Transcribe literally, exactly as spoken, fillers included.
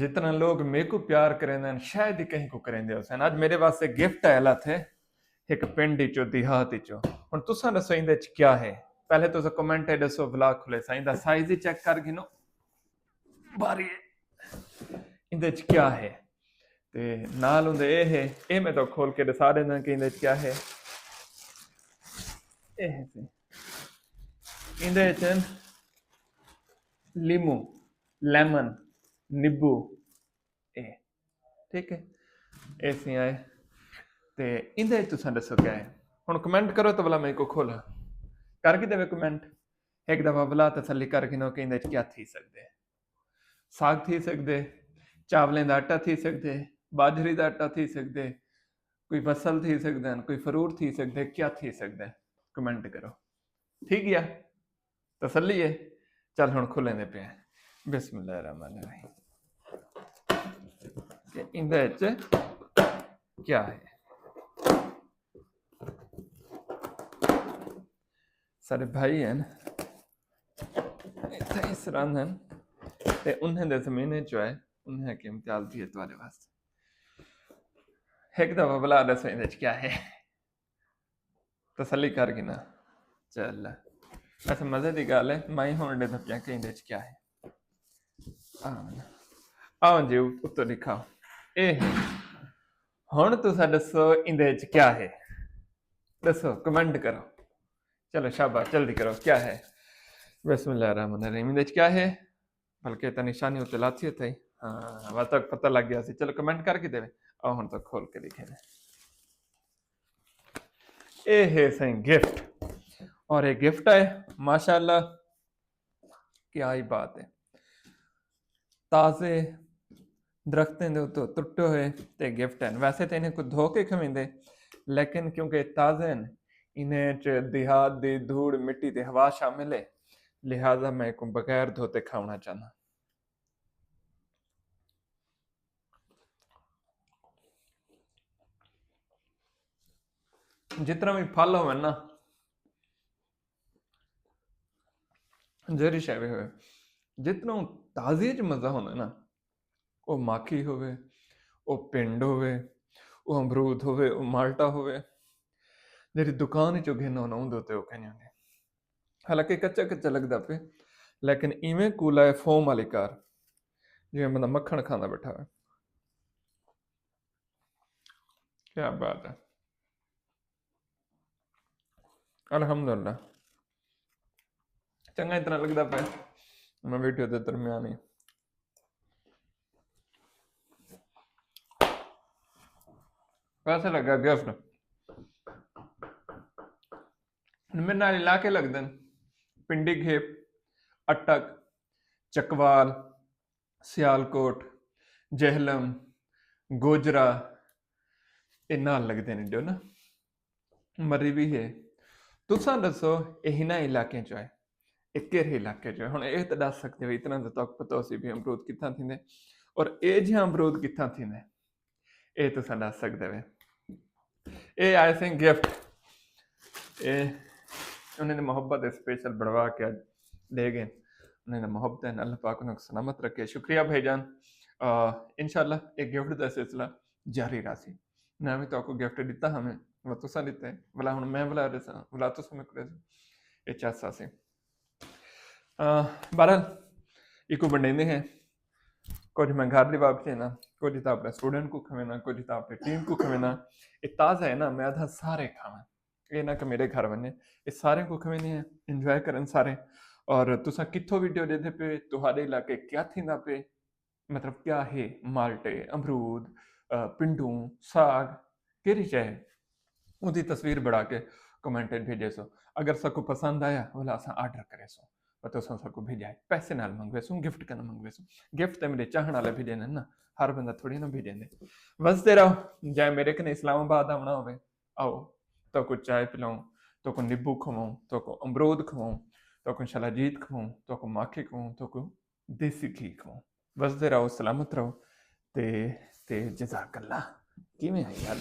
جتنا لوگ میکوں پیار کریندے ہن، شاید ہی کہیں کوں کریندے ہوسن۔ اج میڈے واسطے گفٹ آیا لاتھے ہک پنڈ اچوں، دیہات اچوں۔ ہن تساں ڈسو ایندے اچ کیا ہے؟ پہلے تساں کمنٹ اچ ڈسو، ولاگ کھلے سا ایندا سائز ہی چیک کر گھنو۔ باری ایندے اچ کیا ہے؟ تے نال اوندے اے ہے، اے میں تہاکوں کھول کے ڈسا ڈینداں کہ ایندے اچ کیا ہے۔ اے ہے سی، ایندے اچ ہن لیمو، لیمن، نیبو، اے، ٹھیک ہے۔ اے سی آئے۔ تے ایندے اچ تساں ڈسو کیا ہے؟ ہن کمنٹ کرو تے ولا میں کو کھولاں۔ کر گھدے وے کمنٹ؟ ہک دفعہ ولا تسلی کر گھنو کہ ایندے اچ کیا تھی سگدے۔ ساگ تھی سگدے، چاولیں دا آٹا تھی سگدے، باجری دا آٹا تھی سگدے، کوئی وصل تھی سگدے، کوئی فروٹ تھی سگدے، کیا تھی سگدے؟ کمنٹ کرو۔ ٹھیک ہے؟ تسلی ہے؟ چل ہن کھلیں دے پئے ہیں۔ بسم اللہ الرحمن الرحیم۔ کہ ایندے اچ کیا ہے؟ سارے بھائی ہیں، اتھے اس رند ہیں، تے انہیں دے زمین جو ہے، انہیں کی امتیاز دی ہے تمہارے واسطے۔ ہک دفعہ بلا ڈسو ایندے اچ کیا ہے؟ تسلی کر گھنو۔ چل، اچھا، مزے دی گالھ ہے، میں ہن ڈے دھپیاں کہ ایندے اچ کیا ہے۔ آؤ نا۔ آؤ جی، اتو لکھا۔ اے ہے۔ ہن تساں ڈسو ایندے اچ کیا ہے؟ ڈسو، کمنٹ کرو۔ چلو شاباش، جلدی کرو، کیا ہے؟ بسم اللہ الرحمن الرحیم۔ ایندے اچ کیا ہے؟ بلکہ تاں نشانی اتے لاتھی اتے۔ ہاں، وقت تک پتہ لگ گیا سی۔ چلو کمنٹ کر کے دے۔ آؤ ہن تک کھول کے دیکھیں۔ اے ہے سائیں گفٹ۔ اور اے گفٹ ہے، ماشاءاللہ، کیا ہی بات ہے۔ تازے درختیں دے اتوں تٹے ہوئے تے گفٹ ہیں۔ ویسے تے انہیں کو دھو کے کھویندے، لیکن کیونکہ تازے ہیں، انہیں چ دیہات دی دھوڑ، مٹی تے ہوا شامل ہے، لہذا میں کو بغیر دھوتے کھاونا چاہنا۔ جتنا بھی پھل ہوئے نا، جیڑھی شے وی ہوئے، جتنا تازی چ مزہ ہوندا ہے نا، او ماکھی ہووے، او پنڈ ہووے، او امرود ہووے، او مالٹا ہووے، جیڑھی دکان وچوں گھن آنا اوندے اتے او کائنی ہوندی۔ حالانکہ کچا کچا لگدا پئے، لیکن ایویں کولا ہے فوم والی کار، جیویں بندہ مکھݨ کھاندا ٻیٹھا ہووے۔ کیا بات ہے۔ الحمدللہ۔ چنگا اتنا لگدا پئے۔ میں ویڈیو دے درمیان ہی۔ کیسے لگا گفٹ؟ میرے نال علاقے لگدن۔ پنڈی گھیپ، اٹک، چکوال، سیالکوٹ، جہلم، گوجرا، اے نال لگدے نے جو نا۔ مری وی ہے۔ تساں ݙسو، اے ہناں علاقیں چ ہے؟ اے کیڑھے علاقے چ ہے؟ ہݨ اے تاں ݙس سڳدے ہو، اتنا تاں تہاکوں پتہ ہوسی بھی امرود کتھاں تھیندے، اور اے جیہاں امرود کتھاں تھیندے، اے تساں ݙس سڳدے ہو۔ اے آئے سئیں گفٹ، اے انہیں دی محبت ہے، اسپیشل بݨوا کے اڄ ݙے ڳئے۔ انہیں دی محبت ہے، اللہ پاک انہیں کوں سلامت رکھے۔ شکریہ بھائی جان۔ آ، انشاءاللہ اے گفٹ دا سلسلہ جاری رہسی۔ میں وی تہاکوں گفٹ ݙتا ہاویں، ولا تساں ݙتے، ولا ہݨ میں ولا ݙیساں، ولا تساں میکوں ݙیسو۔ اے چس آسی۔ آ، بہرحال، ایکوں ونڈیندے ہیں۔ کجھ میں گھر ݙیوا بھیجینداں، کجھ تاں اپݨے اسٹوڈنٹ کوں کھوینداں، کجھ تاں اپݨی ٹیم کوں کھوینداں۔ اے تازہ ہے نا، میں آدھاں سارے کھاون۔ اے نہ کہ میݙے گھر ونڄے، اے سارے کوں کھویندے ہیں، انجوائے کرن سارے۔ اور تساں کتھوں ویڈیو ݙیہدے پئے، تہاݙے علاقے کیا تھیندا پئے؟ مطلب کیا ہے، مالٹے، امرود، آ، پنڈوں، ساگ، کیڑھی شے ہے؟ اوندی تصویر بݨا کے کمنٹ وچ بھیجیسو۔ اگر ساکوں پسند آیا، ولا اساں آرڈر کریسوں۔ پر تساں ساکوں بھیجائے، پیسے نال منگویسوں، گفٹ کنوں منگویسوں۔ گفٹ تے میݙے چاہݨ والے بھیجیندن نا، ہر بندہ تھوڑی نا بھیجیندے۔ وسدے رہو، جے میݙے کنے اسلام آباد آوݨا ہووے، آؤ، تہاکوں چائے پلاؤں، تہاکوں نیبو کھواؤں، تہاکوں امرود کھواؤں، تہاکوں شلاجیت کھواؤں، تہاکوں ماکھی کھواؤں، تہاکوں دیسی گھی کھواؤں۔ وسدے رہو، سلامت رہو، تے، تے جزاک اللہ۔ کیویں ہے یار؟